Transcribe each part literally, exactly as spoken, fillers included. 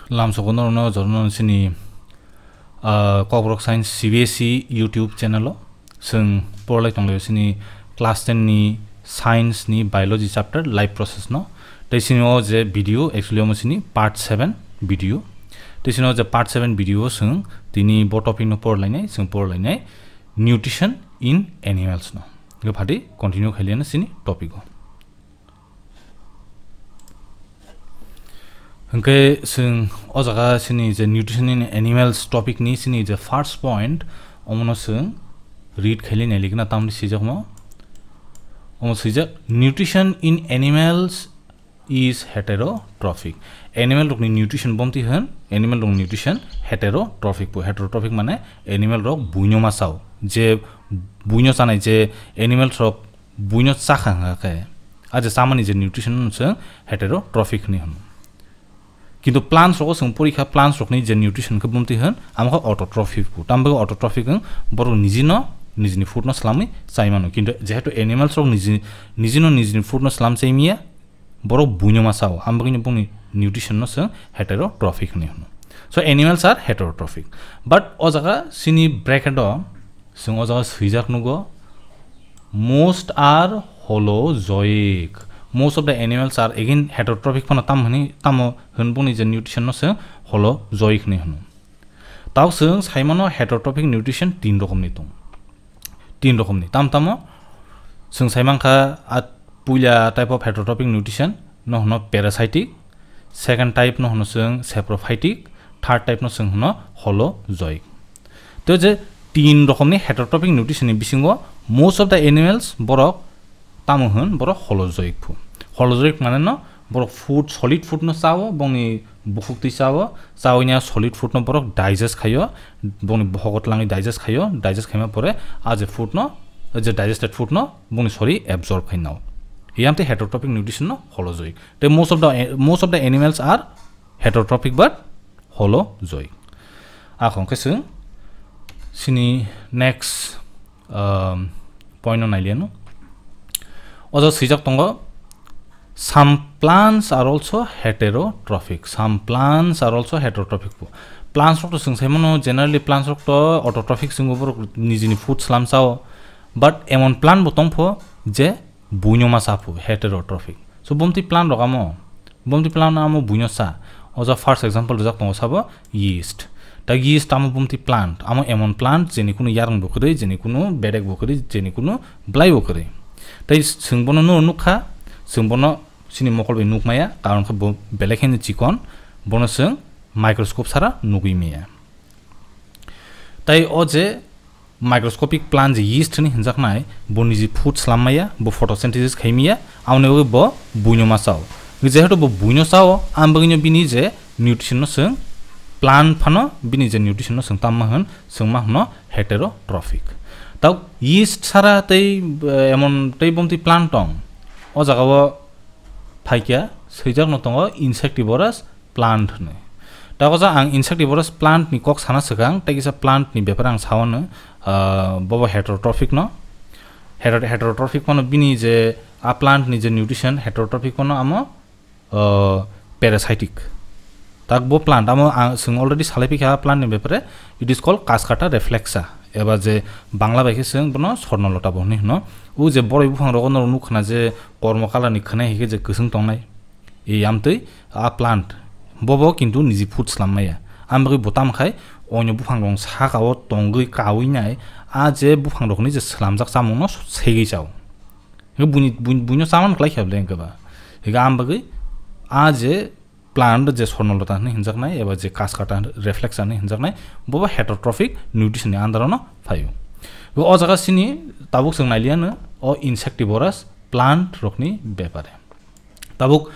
Lamsogo norokno jorno sini, ah, Kokborok Science C B S E YouTube channel o. Chwng porlai tonglaio sini class ten ni science ni biology chapter life process no. Tei sini o je video, actually omo sini part seven video. Tei sini o je part seven video o chwng tini bo topic no porlainai, chwng porlainai nutrition in animals no. Hwnkhe phadi continue khailiano sini topic o. Hwnkhe chwng o jaga sini je nutrition in animals topic ni sini je first point, omono chwng read khaili nailikna tamni swijakmo. Omo swijak, "Nutrition in animals is heterotrophic." Animal rokni nutrition bomti hwn, animal rokni nutrition heterotrophic po. Heterotrophic mane animal rok buino ma chao. Je buino chanai je animals rok buino chakha hwnkha khe, a je chamani je nutrition no chwng heterotrophic hwnwi hwno. Kintu plants rogo chwng pori kha, plants rokni je nutrition khe bumtwi hwn, amo khe autotrophic food. Tamo bagwi autotrophic wng, borok nijino, nijini food no swlamwi chai mano. Kintu jehetu animals rok niji, nijino nijini food no swlam chai miya, borok buino ma chao. Amo bagwino bongni nutrition no chwng heterotrophic hwnwi hwno. So animals are heterotrophic. But o jaga sini bracket o chwng o jaga swijak nugo, "Most are holozoic." Most of the animals are again heterotrophic phano tam hwnwi, tamo hwn boni je nutrition no chwng holozoic hwnwi hwno. Tao chwng saimano heterotrophic nutrition tin rokomni tong. Tin rokomni. Tam tamo chwng saimankha a puila type of heterotrophic nutrition no hwno parasitic, second type no hwno chwng saprophytic, third type no chwng hwno holozoic. To je tin rokomni heterotrophic nutrition ni bisingo most of the animals borok tamo hwn, borok holozoic phu. Holozoic mane no borok food, solid food no chao, bongni bukhuk twi chao, chaoinya solid food no borok digest khaio, bongni bohogo tlangwi digest khaio, digest khaima pore a je food no, je digested food no bongni sori absorb khainao. Iyam tei heterotrophic nutrition no holozoic. Tei most of the, most of the animals are heterotrophic but holozoic. Akhong khe chwng sini next, um, point no nailiano. O jaga swijak tongo, "Some plants are also heterotrophic." Some plants are also heterotrophic pho. Plants rok to chwng saimano, generally plants rok to autotrophic chwngbo borok nijini food swlam chao. But emon plant bo tongpho je buino ma chaphu, heterotrophic. So bumti plant rok amo, bumti plant amo buino cha. O jaga first example rijak tongo sabo yeast. Ta yeast amo bumti plant, amo emon plant jeni kunu yarwng bo kwrwi, jeni kunu bedek bo kwrwi, jeni kunu bwlai bo kwrwi. Tai chwng bono no nukha, chwng bono chini mokol bai nukmaya, karon khe bo belai kheno chikon, bono chwng microscope sara nugwi maya. Tai o je microscopic plant je yeast hwnwi hwnjaknai, bo niji food swlam maya, bo photosynthesis khai maya, aboni bagwi bo buino ma chao. Jehetu bo buino chao, ang bagwino bini je nutrition no chwng plant phano bini je nutrition no chwng tamma hwn, chwng ma hwno heterotrophic. Tao yeast sara tei, eh, emon tei bomti plant tong. O jaga o phaikya swijak no tongo insectivorous plant hwnwi. Ta o jaga ang insectivorous plant ni kok sana swkang, tei kisa plant ni bepar ang sawano, ah, bobo heterotrophic no. Heter-, heterotrophic phano bini je a plant ni je nutrition, heterotrophic phano amo, ah, parasitic. Tak bo plant amo ang, chwng already salai phikha a plant ni bepare, it is called Caskata reflexa. Eba je Bangla bai khe chwng bono sorno lota bo hwnwi hwno. O je boroi buphang rogo norok nukha na je kormo colour ni khwnai hai khe je kwchwng tongnai. Ei amtwi a plant bobo kintu niji food swlam maya. Ang bagwi bo tamo khai oino buphang rok saka o tongwi kawi nai, a je buphang rokni je swlamjak chamung no segwi chao. Hwnkhe buini, buini, buino chamano kwlai khe ble hwnkhe ba. Hwnkhe ang bagwi a je plant je sorno lota hwnwi hwnjaknai eba je Caskata reflexa hwnwi hwnjaknai, bobo heterotrophic nutrition ni under o no phaio. O jaga sini tabuk chwng nailiya no o insectivorous plant rokni bepare. Tabuk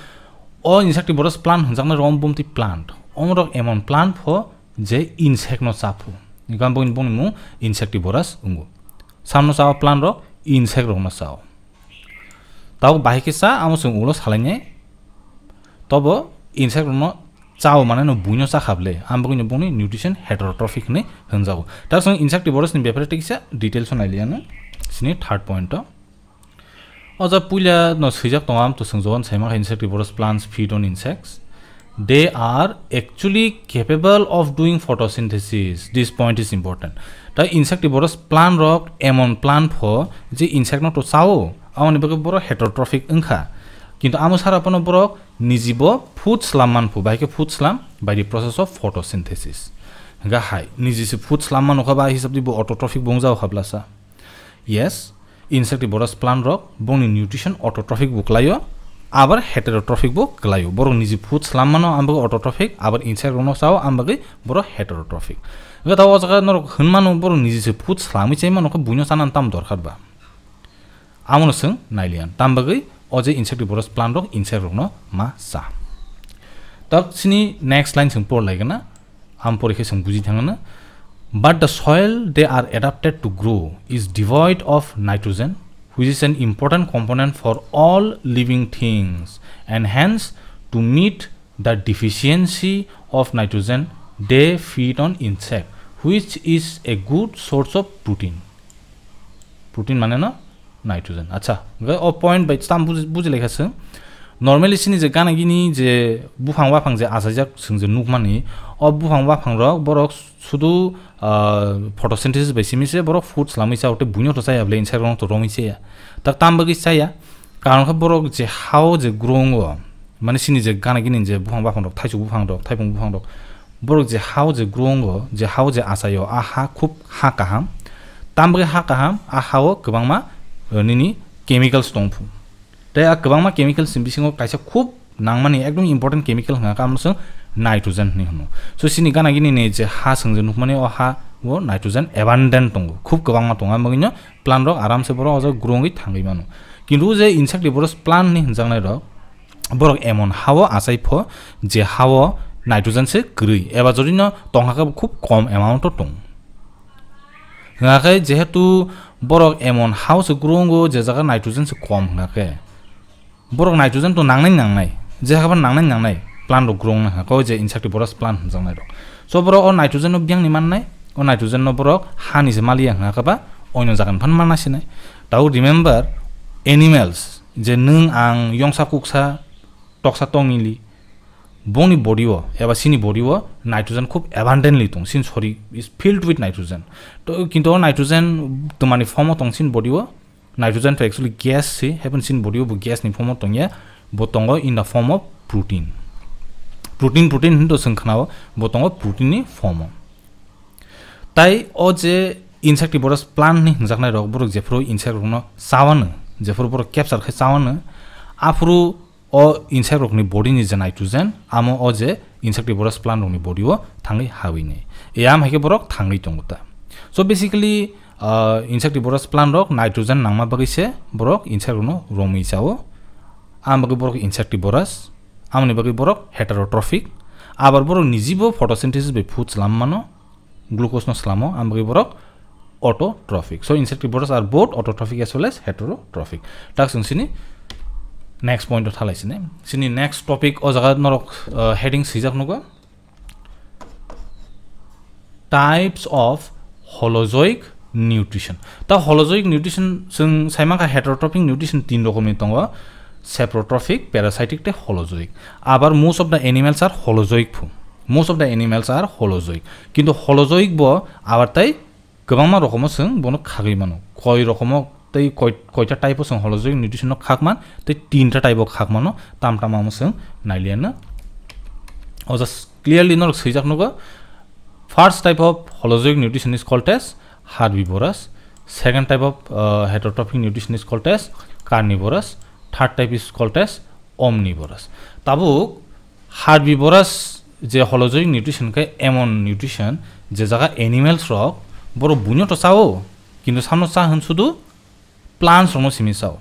o insectivorous plant hwnjaknai rok bumti plant. Omorok emon plant pho je insect no chaphu. Hwnkhe boni, boni mung insectivorous wngo. Samno chao plant rok insect rok no chao. Tabuk bahai khe cha, amo chwng ulo salainai. Tobo insect rok no chao mane no buino chakha ble. Ang bagwino boni nutrition heterotrophic hwnwi hwnjago. Ta chwng insectivorous ni bepare tei kisa details o nailiya no. Sini third point o. O jaga puila no swijak tongo, am to chwng jowan saima khe insectivorous plants feed on insects. They are actually capable of doing photosynthesis. This point is important. Ta insectivorous plant rok emon plant pho je insect no to chao, amoni bagwi borok heterotrophic wngkha. Kintu amo sara phano borok nijibo food slam man pho, bahai khe food slam by the process of photosynthesis. Ga hai niji se food slam mano kha, ba hisab di bo autotrophic bo wngjago kha blasa. Yes, insectivorous plant rok bongni nutrition autotrophic bo klaio, abar heterotrophic bo klaio. Borok niji food slam mano, ambagwi autotrophic, abar insect rokno chao, ambagwi borok heterotrophic. Wngkha ta o jaga norok hwn mano, borok niji se food slamwi chai mano kha, buino chana tam dorkar ba? Amono chwng nailian. Tam bagwi o je insectivorous plant rok insect rokno ma cha. Tak sini next line chwng por laigana. Am pori khe chwng buji thangana. But the soil they are adapted to grow is devoid of nitrogen, which is an important component for all living things, and hence to meet the deficiency of nitrogen they feed on insect, which is a good source of protein. Protein mane no nitrogen. Acha, hwnkhe o point bai tam buji, buji laikha chwng. Normally sini je gana gini je buphang waphang je achaijak chwng je nukmani, o buphang waphang rok borok sudu, ah, photosynthesis bai simi se borok food slamwi chao, tei buino to chaya bwle, insect rok to romwi chaya. Tak tam bagwi chaya, karon khe borok je hao je grow o, mane sini je gana gini je buphang waphang rok, thaichuk buphang rok, thaipung buphang rok, borok je hao je grow o, je hao je achaio, a ha khub ha kaham. Tam bagwi ha kaham, a hao kwbangma, eh, nini chemicals tong phu. Tei a kwbangma chemicals ni bisingo kaisa khub nangmani ekdom important chemical hwnka khe, amno chwng nitrogen hinwi hwno. So sini gana gini ni je ha chwng je nukmani, o ha o nitrogen abundant tongo, khub kwbangma tongo, amogwino plant rok aram se borok o jaga grow wngwi thangwi mano. Kintu je insectivorous plant ni hwnjaknai rok, borok emon hao achai pho je hao nitrogen se kwrwi, eba jodi no tongkha khe khub kom amount o tong. Hwnka khe jehetu borok emon hao se grow wngo je jaga nitrogen se kom hwnka khe, borok nitrogen to nangnai nangnai, je habar nangnai nangnai plant rok grow wngna hwnka khe, o je insectivorous plant hwnjaknai rok. So borok o nitrogen no biyang ni mannai, o nitrogen no borok ha ni se maliya hwnka khe ba oino jaga ni phan manna sinai. Tao remember, animals je nwng ang yongsa kuksa toksa tong nili, bongni body o eba sini body o nitrogen khub abundantly tong, sini sori is filled with nitrogen. To kintu o nitrogen twmani form o tong sini body o, nitrogen to actually gas se, haibon sini body o bo gas ni form o tongya, bo tongo in the form of protein. Protein, protein hinwi to chwng khnao, bo tongo protein ni form o. Tai o je insectivorous plant ni hwnjaknai rok, borok jephuru insect rokno chawano, jephuru borok capture khe chawano, aphuru o insect rokni body ni je nitrogen, amo o je insectivorous plant rokni body o thangwi hawi ni. Eyam hai khe borok thangwi tongo ta. So basically, ah, insectivorous plant rok nitrogen nangma bagwi se borok insect rokno romwi chao. Am bagwi borok insectivorous, amoni bagwi borok heterotrophic, abar borok nijibo photosynthesis bai food chwlam mano, glucose no slamo, ang bagwi borok autotrophic. So insectivorous are both autotrophic as well as heterotrophic. Tak chwng sini next point o thalai sini. Sini next topic o jaga norok, uh, heading swijak nugo. Types of holozoic nutrition. Ta holozoic nutrition chwng saimangkha heterotrophic nutrition tin rokomni tongo, saprotrophic, parasitic tei holozoic. Abar most of the animals are holozoic phu. Most of the animals are holozoic. Kintu holozoic bo abar tai kwbangma rokomo chwng bono khagwi mano. Koi rokomo tei koi, koita type o chwng holozoic nutrition no khak man, tei tinta type o khak mano, tam tam amo chwng nailiya no. O just clearly norok swijak nugo. First type of holozoic nutrition is called as herbivorous. Second type of, uh, heterotrophic nutrition is called as carnivorous. Third type is called as omnivorous. Tabuk herbivorous je holozoic nutrition khe emon nutrition je jaga animals rok borok buino to chao, kintu samno cha hwn sudu plants rokno simi chao,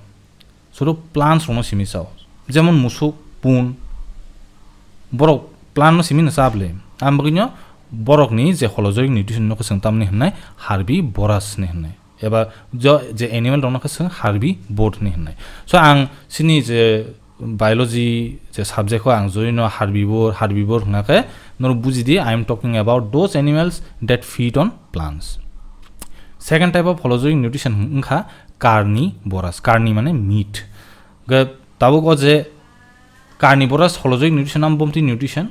sudu plants rokno simi chao, jemon musuk, pun, borok plant no simi no cha bwle, ang bagwino borokni je holozoic nutrition no khe chwng tamni hwnnai herbivorous ni hwnnai. Eba jo-, je animal rokno khe chwng herbivore ni hwnnai. So ang sini je biology je subject o ang joino herbivore, herbivore hwnkha khe norok buji di, I am talking about those animals that feed on plants. Second type of holozoic nutrition wng-, wngkha carnivorous. Carni mane meat. Ge tabuk o je Carnivorous holozoic nutrition amo bomti nutrition.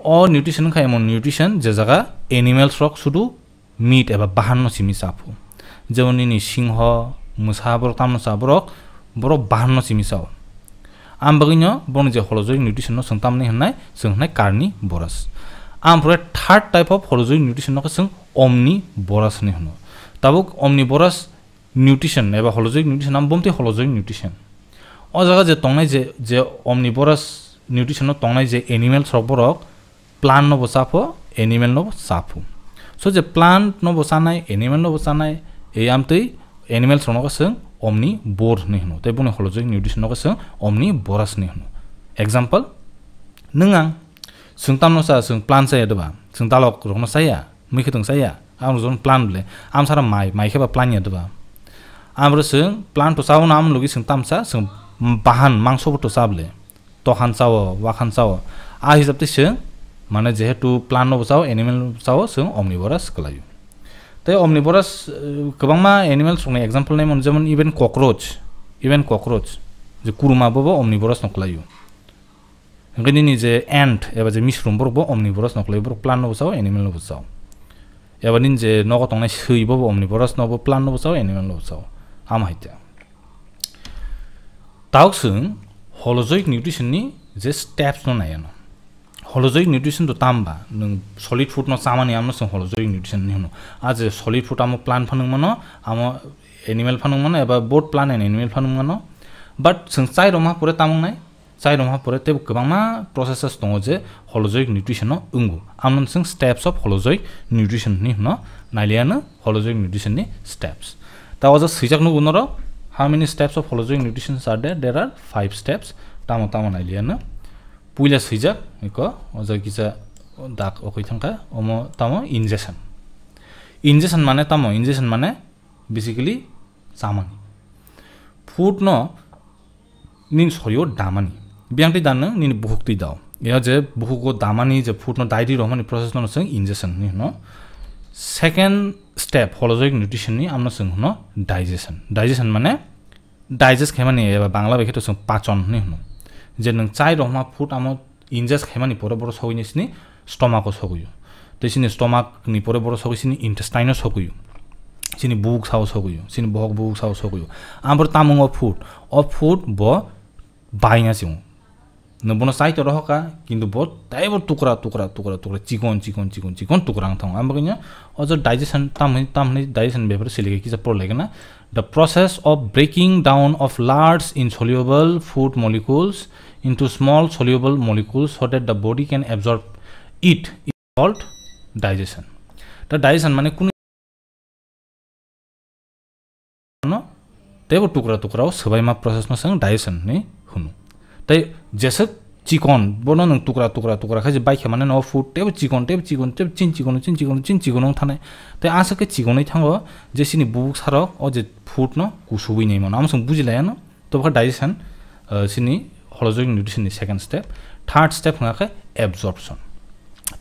O nutrition wngkha emon nutrition je jaga animals rok sudu meat eba bahan no simi chaphu. Jemon nini singho, mwsa borok tamno cha borok, borok bahan no simi chao. Am bagwino bono je holozoic nutrition no chwng tamni hwnnai, chwng hwnnai carnivorous. Am pore third type of holozoic nutrition no khe chwng omnivorous hinwi hwno. Tabuk omnivorous nutrition eba holozoic nutrition, am bomti holozoic nutrition. O jaga je tongnai je, je omnivorous nutrition no tongnai je animals rok borok plant no bo chapho, animal no bo chapho. So je plant no bo chanai, animal no bo chanai, ei amtwi animals rok no khe chwng omnivore hinwi hwno. Tei boni holozoic nutrition no khe chwng omnivorous hinwi hwno. Example, nwng ang, chwng tamno cha, chwng plant chaya deba, chwng dalok rok no chaya, mui khwtwng chaya, ang rok plant ble, am sara mai, mai khe ba plant ya deba. Am ro chwng plant to chao na am logi chwng tam cha, chwng bahan mangso bo to cha ble. Tokhan chao, wakhan chao. A hisab tei chwng, mane jehetu plant no bo chao, animal no bo chao, chwng omnivorous kwlaio. Tei omnivorous, eh, kwbangma animals rokni example naimon, jemon even cockroach, even cockroach, je kuruma bo bo omnivorous no kwlaio. Hwnkhe nini je ant eba je misrum borok bo omnivorous no kwlaio, borok plant no bo chao, animal no bo chao. Eba nini je nogo tongnai swi bo bo omnivorous no bo plant no bo chao, animal no bo chao. Ama hai ta. Tabuk chwng holozoic nutrition ni je steps no nai ano. Holozoic nutrition to tamba, nwng solid food no chamani amno chwng holozoic nutrition ni hwno. A je solid food amo plant phano wngmano, amo animal phano wngmano, eba both plant and animal phano wngmano. But chwng chai rwma pore tamo wngnai, chai rwma pore teibo kwbangma processes tongo je holozoic nutrition no wngo. Amno chwng steps of holozoic nutrition ni hwno, nailiya no holozoic nutrition ni steps. Ta o jaga swijak nugo norok, how many steps of holozoic nutrition are there? There are five steps. Tamo tamo nailiya no. Puila swijak, iko, o jaga kisa dak okoi thangkha, omo tamo ingestion. Ingestion mane tamo, ingestion mane basically chamani. Food no nini sorio damani. Biyang twi dan nini buhuk twi dao. Ya je buhugo damani je food no dai ri romani process no chwng ingestion ni hwno. Second step holozoic nutrition ni amno chwng hwno digestion. Digestion mane digest khaimani eba Bangla bai khe to chwng pachon hinwi hwno. Je nwng chai rwma food amo ingest khaimani pore boro sogwi ni sini stomach o sogwi o. Tei sini stomach ni pore boro sogwi sini intestine o sogwi o. Sini buk sao sogwi o, sini bohok buk sao sogwi o. Amo tamung o food, o food bo baina chwng. Nwng bono chai to rohorkha, kintu bo teibo tukra, tukra, tukra, tukra, chikon, chikon, chikon, chikon tukra wng thango. Ang bagwino o je digestion, tam hwnwi, tam hwnwi digestion bepar sili khe kisa por lai gana. The process of breaking down of large insoluble food molecules into small soluble molecules so that the body can absorb it is called digestion. Da digestion mane kunu no teibo tukra tukra o swbaima process no chwng digestion hinwi hwno. Tei jeswk chikon bono nwng tukra tukra tukra khe je bai khe mane no food teibo chikon teibo chikon teibo chin chikon chin chikon chin chikon wng thanai. Tei aswk khe chikonwi thango je chini bubuk sarok o je food no kusubui nai mano. Amo chwng buji laiya no. To bokha digestion, uh, chini holozoic nutrition ni second step. Third step hwnga khe absorption.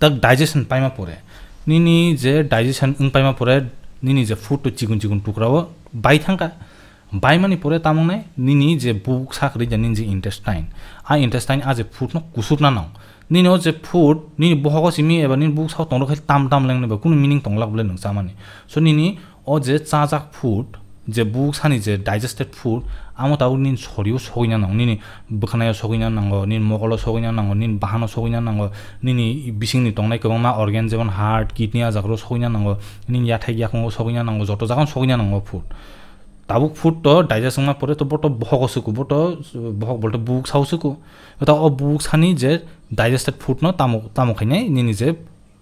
Tak digestion paima pore, nini je digestion wng paima pore, nini je food to chikon chikon tukra o bai thangkha. Baimani pore tamung nai nini je buk sak ri ja nini je intestine. A intestine a je food no kusubna nang. Nini o je food, nini bohogo simi eba nini buk sao tongro khai tam tam lengnai ba kunu meaning tonglak bole nwng chamani. So nini o je chajak food, je buk sani je digested food, amo tabuk nini sorio sogwina nango, nini bwkhanai o sogwina nango, nini mokolo sogwina nango, nini bahano sogwina nango, nini bisingni tongnai kwbangma organ jemon heart, kidney a jagaro sogwina nango, nini yathai yakungo sogwina nango, joto jagano sogwina nango food. Tabuk food to digest wngma pore to boto bohogo suku, boto bohok bolte buk sao suku. Ta o buk sani je digested food no tamo, tamo khainai nini je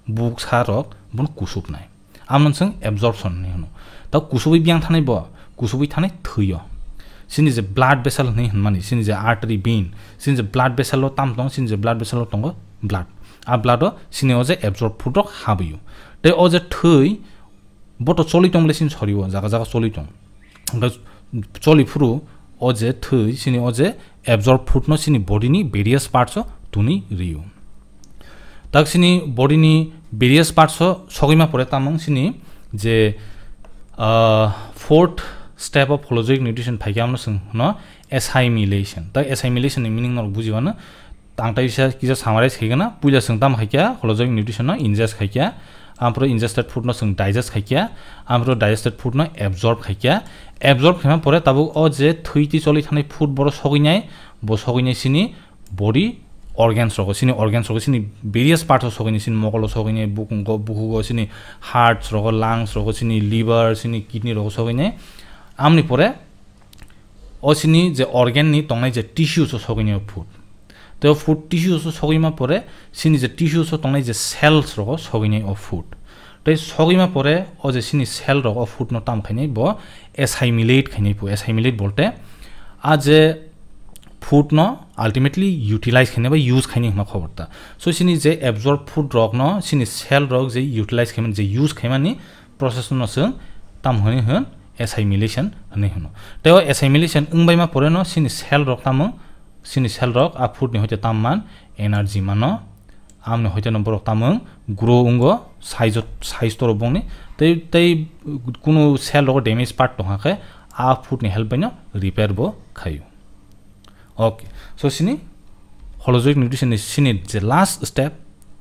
buk sa rok bono kusubnai. Amno chwng absorption hinwi hwno. Ta kusubui biyang thanai bo, kusubui thanai thwio. Chini je blood vessel hinwi hwnmani, chini je artery vein, chini je blood vessel o tam tong, chini je blood vessel o tongo blood. A blood o chini o je absorb food rok habwio. Tei o je thwi boto choli tong le chini sorio, jaga jaga choli tong. Hwnkhe choli phuru o je thwi chini o je absorb food no chini body ni various parts o tuni rio. Tak chini body ni various parts o sogwima pore tamung chini je, ah, fourth step of holozoic nutrition phaikhe amno chwng hwno Assimilation. Tai assimilation ni meaning norok bujiwano. Ang tai bisa kisa summarize khaigana. Puila chwng tam khaikya, holozoic nutrition no ingest khaikya. Ampro ingested food no chwng digest khaikya. Ampro digested food no absorb khaikya. Absorb khaima pore tabuk o je thwi twi choli thanai food boro sogwinai, bo sogwinai sini body organs rogo, sini organs rogo, sini various parts o sogwinai, sini mokolo sogwinai, bukungo, bukugo, sini hearts rogo, lungs rogo, sini liver, sini kidney rogo sogwinai. Amni pore o sini je organ ni tongnai je tissues o sogwinai o food. Tei o food tissues o sogwima pore sini je tissues o tongnai je cells rogo sogwinai o food. Tei sogwima pore o je sini cell rogo o food no tam khainai bo assimilate khainai phu. Assimilate bolte a je food no ultimately utilize khainai ba use khainai hwnma khobor ta. So sini je absorb food rok no sini cell rok je utilize khaimani je use khaimani process no chwng tam hwnwi hwn assimilation hwnwi hwno. Tei o assimilation wngbai ma pore no sini cell rok tamo, sini cell rok a food ni hoite tam man energy mano, amni hoite no borok tamung grow wngo, size, size toro bongni, tei, tei kunu cell rogo damage part tongkha khe a food ni help bai no repair bo khaio. Okay, so sini holozoic nutrition ni sini je last step,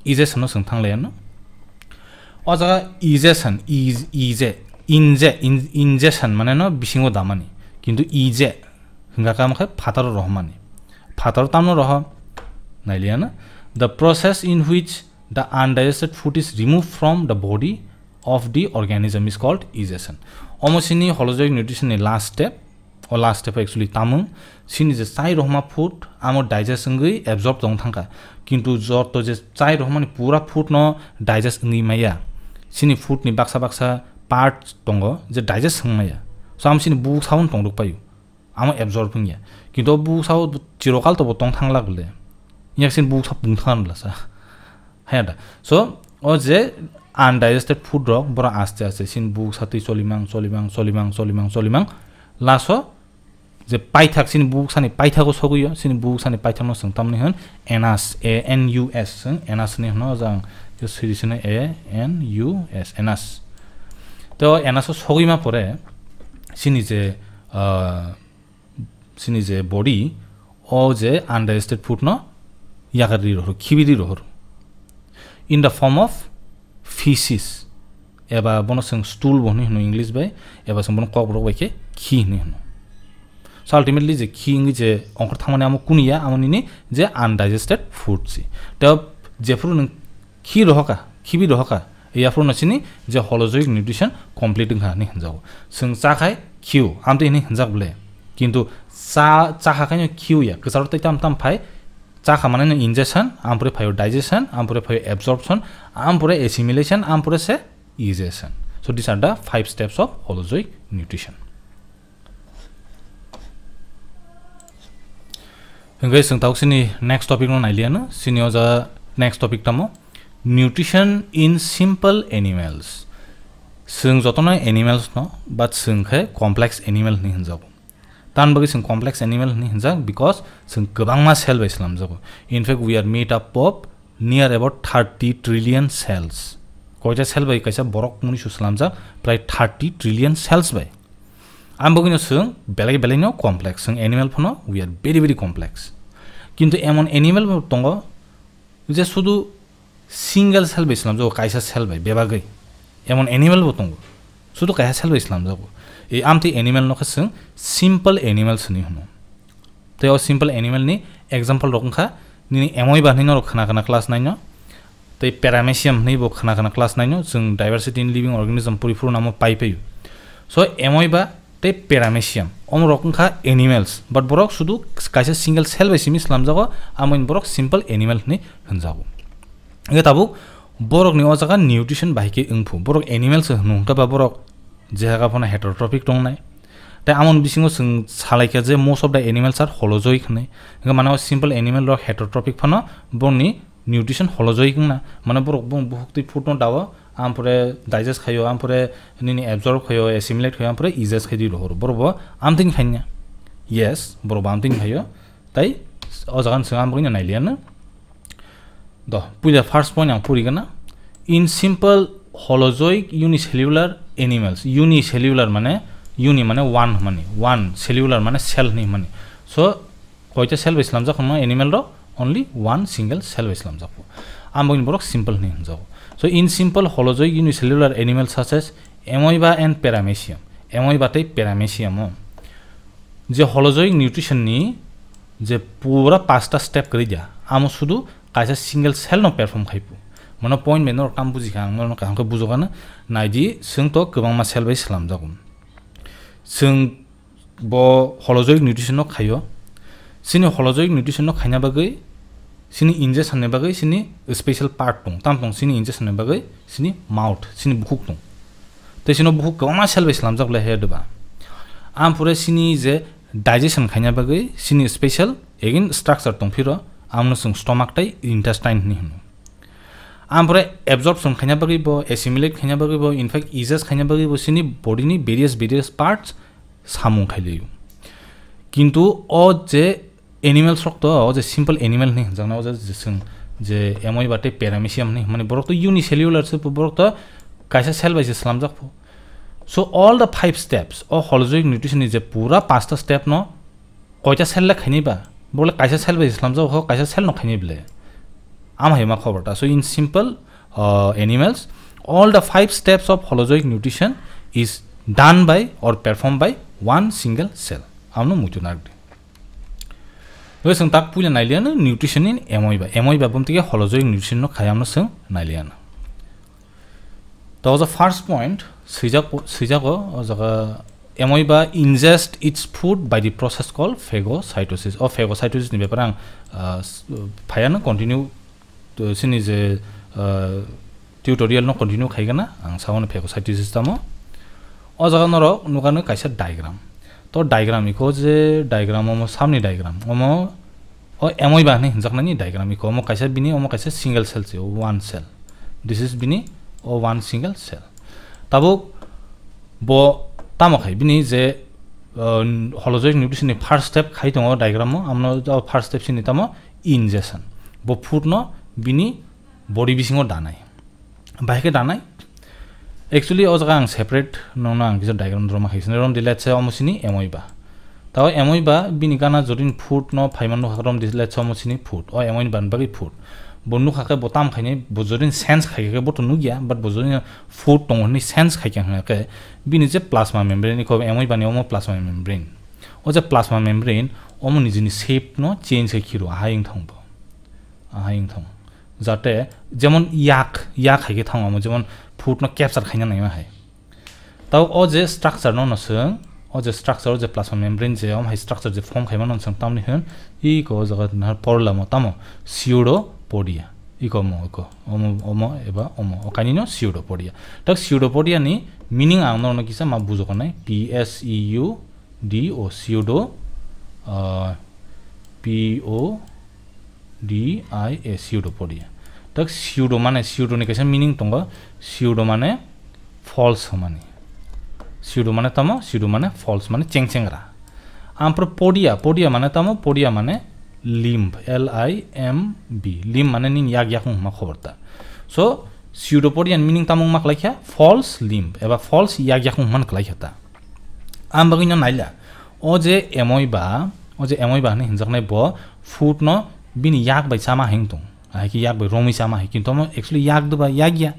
digestion no chwng thang lai ano. O jaga digestion, ije, inje, inje, in-, ingestion mane no bisingo damani, kintu ije hingka kama khe phataro rohmani. Phataro tamno roho? Nailiya na? The process in which the undigested food is removed from the body of the organism is called digestion. Omo sini holozoic nutrition ni last step. O last step actually tamung. Sini je chai rohma food amo digest wngwi absorb tong thangkha. Kintu joto je chai rohmani pura food no digest wngwi maya. Sini food ni baksa baksa part tongo je digest wng maya. So am sini buk saun tong ruk payu. Amo absorb wngya. Kintu o buksa o chirokal to bo tong thang lak le. Yak sin buksa pung thang la sa. Haya da. So, o je undigested food rok bora aste aste sin buksa twi cholimang, cholimang, cholimang, cholimang, cholimang. Laso je paithak sin buksani paithak o sogwi o, sin buksani paithak no sung tamni hwn anus, A N U S, sung anus ni hwn o jang je siri sini A N U S, anus. To anus o sogwi ma pore sini je, ah, sini je body o je undigested food no yakarri rohor, khibiri rohor. In the form of feces, eba bono sung stool bo hwnwi hwno English bai, eba sung bono kokborok bai khe khi hwnwi hwno. So ultimately je khi wngwi je ongkhor thangmani amo kuniya, amo nini je undigested food si. Tei jephuru nwng khi rohoka, khibi rohoka, yaphuru no sini je holozoic nutrition complete wngkha hwnwi hwnjago. Sung chakhai khio, amtwi hwnwi hwnjak bole. Kintu cha, chakha khaino khio ya, kwcharo tei tam tam phai, chakha mane no ingestion, ampore phaio digestion, ampore phaio absorption, ampore assimilation, ampore se digestion. So these are the five steps of holozoic nutrition. Hingke chwng tabuk sini next topic no nailiya no, sini o jaga next topic tamo nutrition in simple animals. Chwng jotono animals no, but chwng khe complex animal hwnwi hwnjago. Tan bagwi chwng complex animal hwnwi hwnjak because chwng kwbangma cell bai swlamjago. In fact, we are made up of near about thirty trillion cells. Koita cell bai kaisa borok muni su swlamjak, prai thirty trillion cells bai. Ang bagwino chwng belai belai no complex, chwng animal phano we are very very complex. Kintu emon animal bo tongo je sudu single cell bai swlamjago, kaisa cell bai bebagwi. Emon animal bo tongo, sudu kaisa cell bai swlamjago. Ei amtwi animal no khe chwng simple animals hwnwi hwno. Tei o simple animal ni example rok wngkha, nini amoeba hwnwi norok khna khna class nine no, tei paramecium hwnwi bo khna khna class nine no, chwng diversity in living organism puri phuru namo pai paio. So amoeba tei paramecium omo rok wngkha animals, but borok sudu kaisa single cell bai simi swlamjago, amo borok simple animal hwnwi hwnjago. Hingke tabuk borokni o jaga nutrition bahai khe wngphu. Borok animals se hwnwi hwnkhe ba borok je haga phano heterotrophic tongnai. Tei amoni bisingo chwng salaikha je most of the animals are holozoic hwnwi. Hingke mane o simple animal rok heterotrophic phano borokni nutrition holozoic wngna. Mane borok bung buhuk twi food no dao, ampore digest khaio, ampore nini absorb khaio, assimilate khaio, ampore digest khai di rohoro. Borok bo amtwini khaina. Yes, borok bo amtwini khaio. Tai o jaga chwng amtwini nailiya no. Do, puila first point ang puri gana. In simple holozoic unicellular animals, unicellular mane, uni mane one hwnmani, one cellular mane cell hwnwi hwnmani. So koita cell bai slamjak hwnma animal rok? Only one single cell bai slamjak. Ang boni borok simple hwnwi hwnjago. So in simple, holozoic unicellular animal such as amoeba and paramecium, amoeba tei paramecium o je holozoic nutrition ni je pura pasta step kwrwi dia, amo sudu kaisa single cell no perform khai pu. Mono point bai norok tam bujikha, ang norok kaham khe bujokano. Naidi, chwng to kwbangma cell bai slamjago. Chwng bo holozoic nutrition no khaio. Chini holozoic nutrition no khaina bagwi, chini ingestion ni bagwi chini special part tong. Tam tong chini ingestion ni bagwi chini mouth, chini bukhuk tong. Tei chini bukhuk kwbangma cell bai slamjak le he diba. Ampore chini je digestion khaina bagwi chini special again structure tong phiro, amno chwng stomach tei intestine hwnwi hwno. Ampore absorption khaina bagwi bo, assimilate khaina bagwi bo, in fact, ingest khaina bagwi bo chini body ni various, various parts samung khailio. Kintu o je animals rok to, o je simple animal hwnwi hwnjaknai, o je, je chwng je amoeba tei paramecium hwnwi hwnmani, borok to unicellular se, borok to kaisa cell bai se slamjak pho. So all the five steps o holozoic nutrition ni je pura pasta step no koita cell le khaini ba, bole kaisa cell bai se slamjak ho, kaisa cell no khaini bole. Am hai ma khobor ta. So in simple, uh, animals, all the five steps of holozoic nutrition is done by or performed by one single cell. Amno muitu nardi. Oi, chwng tak puila nailiano nutrition in amoeba. Amoeba bumtike holozoic nutrition no khayamno chwng nailiano. To the first point, swijak, swijago, o jaga amoeba ingest its food by the process called phagocytosis. O phagocytosis ni bepar ang, ah, s-, phayano continue to chini je, ah, tutorial no continue khaigana, ang saono phagocytosis tamo. O jaga norok nukano kaisa diagram. To diagram iko je diagram omo samni diagram. Omo o amoeba hinwi hinjaknani diagram iko. Omo kaisa bini, omo kaisa single cell se, one cell. This is bini o one single cell. Tabuk bo tamo khai bini je, uh, holozoic nutrition ni first step khai tongo diagram o, amno o first step sini tamo ingestion. Bo food no bini body bisingo danai. Bahai khe danai. Actually o jaga ang separate nongno ang kisa diagram droma khai sini rom di, let's say omo sini amoeba. Tao amoeba bini gana jorin food no phaiman nukha rom di, let's say omo sini food. O amoeba ni bagwi food. Bo nukha khe bo tam khaini, bo jorin sense khai khe bo to nukya, but bo jorin food tongo hwnwi sense khai khe hwnga khe bini je plasma membrane, iko amoeba ni omo plasma membrane. O je plasma membrane omo nijini shape no change khai khiro, ahai wng thang bo. Ahai wng thang. Jate jemon yak, yak hai khe thang omo, jemon food no capture khaina naima hai. Tao o je structure no no chwng, o je structure, o je plasma membrane je, om hai structure je form khaima no chwng tamni hwn, iko o jaga na porlamo tamo pseudopodia. Iko omo, iko, omo, omo eba omo, o kainino pseudopodia. Tak pseudopodia ni meaning ang norokno kisa ma bujokonai, P S E U D O, pseudo, ah, P O D I A, pseudopodia. Tak pseudo mane, pseudo ni kaisa meaning tongo, pseudo mane false hwnmani. Pseudo mane tamo, pseudo mane false, mane chengchengra. Ampro podia, podia mane tamo, podia mane limb, L I M B, limb mane nini yak yakung hwnma khobor ta. So pseudopodia ni meaning tamo wngma kwlai kha false limb eba false yak yakung hwnma kwlai kha ta. Ang bagwi no naila, o je amoeba, o je amoeba hwnwi hinjaknai bo food no bini yak bai chama hai wng tong, hai khe yak bai romwi chama hai, kintu omo actually yak dwba yak ya.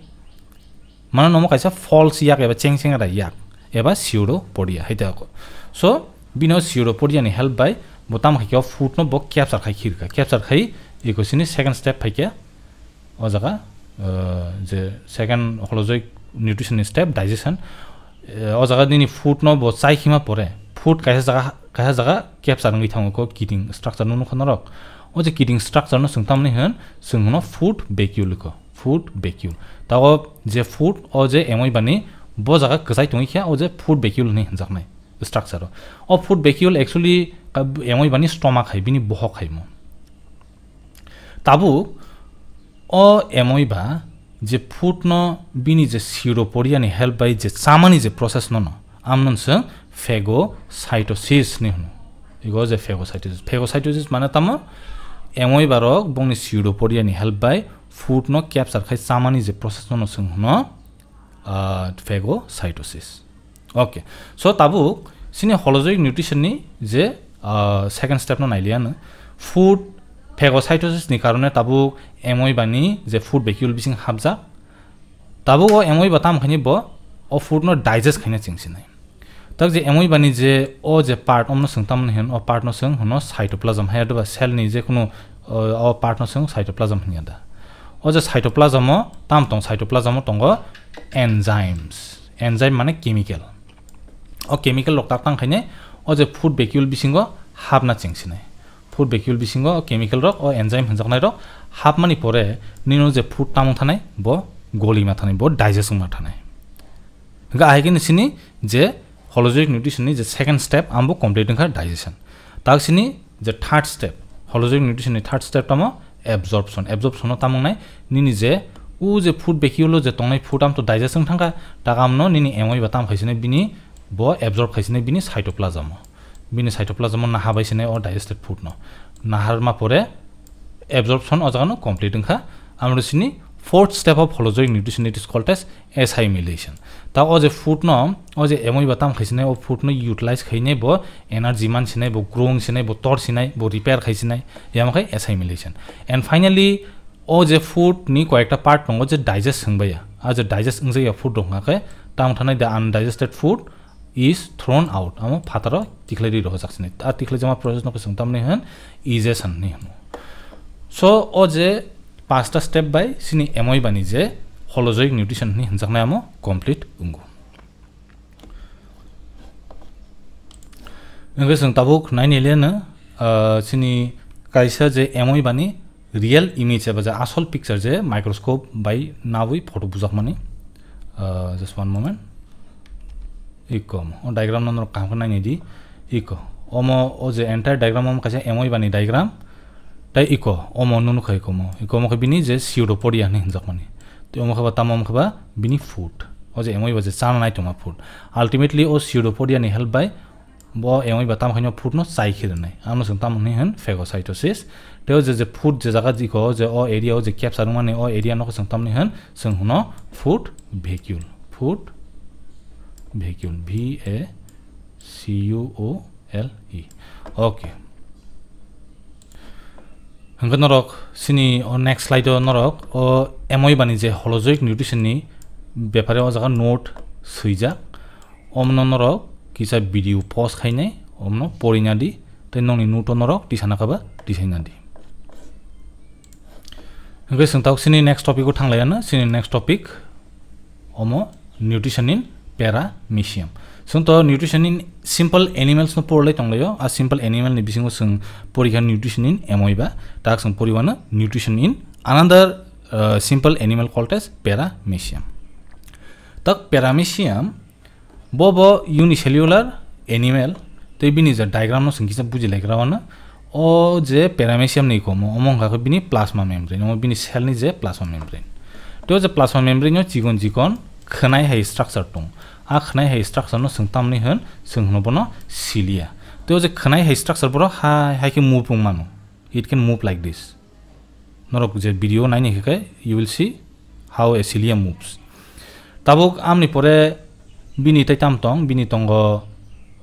Mano nomo kaisa false yak eba chengchengra yak eba pseudopodia hai ta ko. So bino pseudopodia ni help bai bo tamo khai khe o food no bo capture khai khirka, capture khai iko sini second step phai khe o jaga, uh, je second holozoic nutrition ni step digestion. Uh, o jaga nini food no bo chai khima pore food kaisa jaga, kaisa jaga capture wngwi thango ko kiting structure no nukha norok. O je kiting structure no chwng tamni hwn, chwng hwno food vacuole ko, food vacuole. Tao je food o je amoeba ni bo jaga kwchai tongwi kha, o je food vacuole hwnwi hwnjaknai structure o. O food vacuole actually ka-, amoeba ni stomach hai, bini bohok hai mo. Tabuk o amoeba je food no bini je pseudopodia ni help bai je chamani je process no no, amno se phagocytosis ni hwno. Igo je phagocytosis. Phagocytosis mane tamo amoeba rok bongni pseudopodia ni help bai food no capture khai chamani je process no no se hwno, ah, phagocytosis. Okay, so tabuk sini holozoic nutrition ni je Ah, second step no nailiya no. Food phagocytosis ni karone tabuk amoeba ni je food vacuole bising hapjak. Tabuk o amoeba tam khaini bo o food no digest khaina chengsinai. Tak je amoeba ni je o je part omno swng tamni hin, o part no swng hono cytoplasm, haya doba cell ni je kunu, o, o part no swng cytoplasm hinya da. O je cytoplasm o tam tong, cytoplasm o tongo enzymes. Enzyme mane chemical. O chemical rok tak tang khaine o je food vacuole bisingo hapna chengsinai. Food vacuole bisingo o chemical rok, o enzyme hinjaknai rok hapmani pore nino je food tamung thanai bo golima thanai, bo digest wngma thanai. Hingke ahai khe sini je holozoic nutrition ni je second step ambo complete wngkha digestion. Tak sini je third step, holozoic nutrition ni third step tamo absorption. Absorption no tamung nai nini je u je food vacuole o je tongnai food am to digest wng thangkha, tak amno nini amoeba tam khaisinai bini bo absorb khaisinai bini cytoplasm o. Bini cytoplasm o naha bai sinai o digested food no. Naharma pore absorption o jaga no complete wngkha. Amro sini fourth step of holozoic nutrition, it is called as assimilation. Ta o je food no, o je amoeba tam khaisinai o food no utilize khainai bo energy man sinai, bo growing sinai, bo tor sinai, bo repair khaisinai, yamo khai assimilation. And finally, o je food ni koyekta part tongo je digest wngbai ya. A je digest wngjakya food rok hwnka khe tam thanai the undigested food is thrown out, amo phataro tikhlai ri rok jak sini. A tikhlai jama process no khe chwng tamni hwn egestion ni hwn. So o je pasta step bai sini amoeba ni je holozoic nutrition ni hwnjaknai amo complete wngo. Hingke chwng tabuk naini le no, ah, sini kaisa je amoeba ni real image eba je asol picture je microscope bai nawi photo bujakmani. Ah, just one moment. Iko, o diagram no norok kaham khe nainai di. Iko, omo o je entire diagram omo kaisa amoeba ni diagram. Tai iko, omo nunu khai komo. Iko omo khe bini je pseudopodia hinwi hinjakmani. Tei omo khe ba tamo omo khe ba bini food. O je amoeba je chana nai tongma food. Ultimately o pseudopodia ni help bai bo amoeba tamo khaino food no chai khe rwnai. Ano chwng tamo hwnwi hwn phagocytosis. Tei o je, je food je jaga jikho, o je o area, o je capture wngmani o area no khe chwng tamni hwn, chwng hwno food vacuole. Food vacuole. V A C U O L E. Okay. Hwnkhe norok sini o next slide o norok o amoeba ni je holozoic nutrition ni bepare o jaga note swijak. Omno norok kisa video pause khainai, omno porina di, tei nokni note o norok tisana khe ba tisaina di. Hwnkhe chwng tabuk sini next topic o thanglaiyano, sini next topic omo nutrition in paramecium. Chwng to nutrition in simple animals no porlai tonglaio, a simple animal ni bisingo chwng porikha nutrition in amoeba, tak chwng poriwano nutrition in another, uh, simple animal called as paramecium. Tak paramecium bo bo unicellular animal, tei bini je diagram no chwng kisa buji lai gra wano. O je paramecium ni komo, omo wngkha khe bini plasma membrane, omo bini cell ni je plasma membrane. Tei o je plasma membrane o chikon chikon khwnai hai structure tong. A khwnai hai structure no chwng tamni hwn, chwng hwno bono cilia. Tei o je khwnai hai structure borok hai, hai khe move wng mano. It can move like this. Norok je video naini khe, you will see how a cilia moves. Tabuk amni pore bini tei tam tong, bini tongo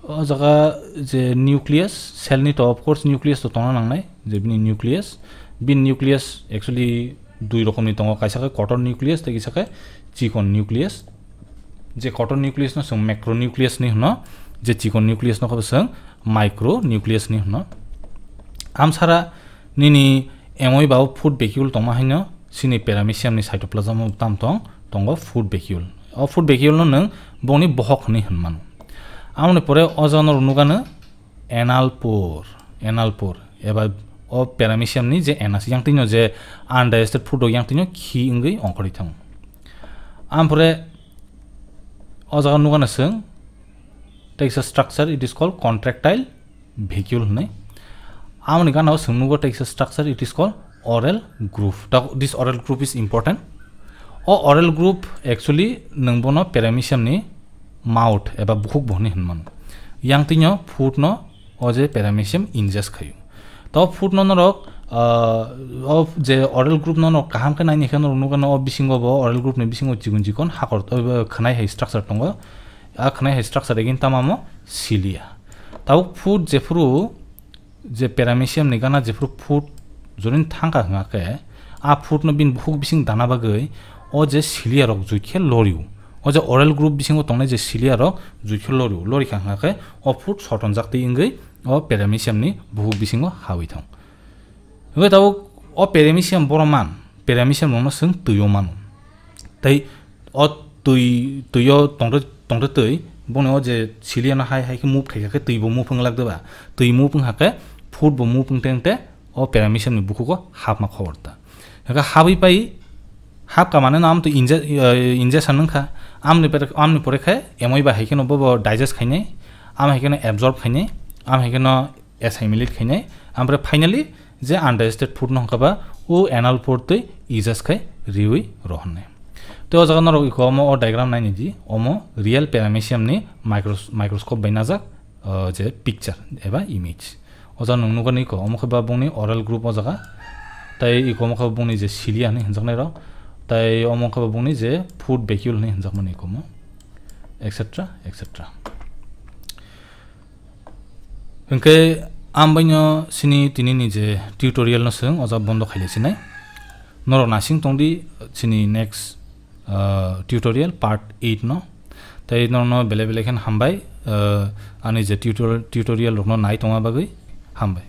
o jaga je nucleus, cell ni to of course nucleus to tongna nangnai, je bini nucleus, bini nucleus actually dui rokomni tongo, kaisa khe kotor nucleus tei kisa khe chikon nucleus. Je kotor nucleus no chwng macronucleus ni hwno, je chikon nucleus no khe chwng micronucleus ni hwno. Amsara nini amoeba o food vacuole tongma haino sini paramecium ni cytoplasm o tam tong, tongo food vacuole. O food vacuole no nwng bongni bohok hwnwi hwn mano. Amoni pore o jaga norok nukano anal pore, anal pore eba o paramecium ni je anus, yang tino je undigested food rok yang tino khi wngwi ongkhorwi thango. Ampore o jaga nukano chwng teisa structure, it is called contractile vacuole hwnwi. Amoni gana o chwng nugo teisa structure, it is called oral groove. The, this oral groove is important. O oral groove actually nwng bono paramecium ni mouth eba bukhuk bo hwnwi hwn mano. Yang tino food no o je paramecium ingest khaio. To food no norok, ah, o je oral groove no norok kaham khe naini khe norok nukgano o bisingo bo oral groove ni bisingo chikon chikon hakor, o, khwnai hai structure tongo. A khwnai hai structure again tamamo cilia. Tabuk food jephuru je paramecium ni gana jephuru food jorin thangkha hwnkha khe, a food no bini bukhuk bising dana bagwi o je cilia rok juit khe lorio. O je oral group bisingo tongnai je cilia rok juit khe lorio. Lorikha hwnkha khe o food sotonjak twi wngwi o paramecium ni bukhuk bisingo hawi thang. Hwnkhe tabuk o paramecium borok man, paramecium rokno chwng twio mano. Tei o twi, twio tongtwi, tongtwi twi, boni o je cilia no hai hai khe move khaikha khe twi bo move wng lak de ba? Twi move wng hakhe food bo move wng teng te o paramecium ni bukhugo hapma khobor ta. Hwnkhe habwi pai, hapka mane no am to inje-, eh, injection wngkha. Amni pore, amni pore khe emoi ba hai kheno bo, bo digest khainai, am hai kheno absorb khainai, am hai kheno assimilate khainai, amprei finally je undigested food no hwnkha ba o anal pore twi ingest khai riwi rohornai. Tei o jaga norok iko omo o diagram naini di, omo real paramecium ni micros-, microscope bai najak, uh, je picture eba image. O jaga nwng nukani iko omo khe ba bongni oral group o jaga, tei iko omo khe ba bongni je cilia hinwi hwnjaknai rok, tei omo khe ba bongni je food vacuole hinwi hwnjakmani iko omo, et cetera, et cetera. Hwnkhe ambaino sini tinini je tutorial no chwng o jaga bondo khailaisinai. Norok nasing tongdi sini next, uh, tutorial part eight no. Tei norokno belai belai khe hambai, uh, ani je tutor-, tutorial rokno nai tongma bagwi hambai.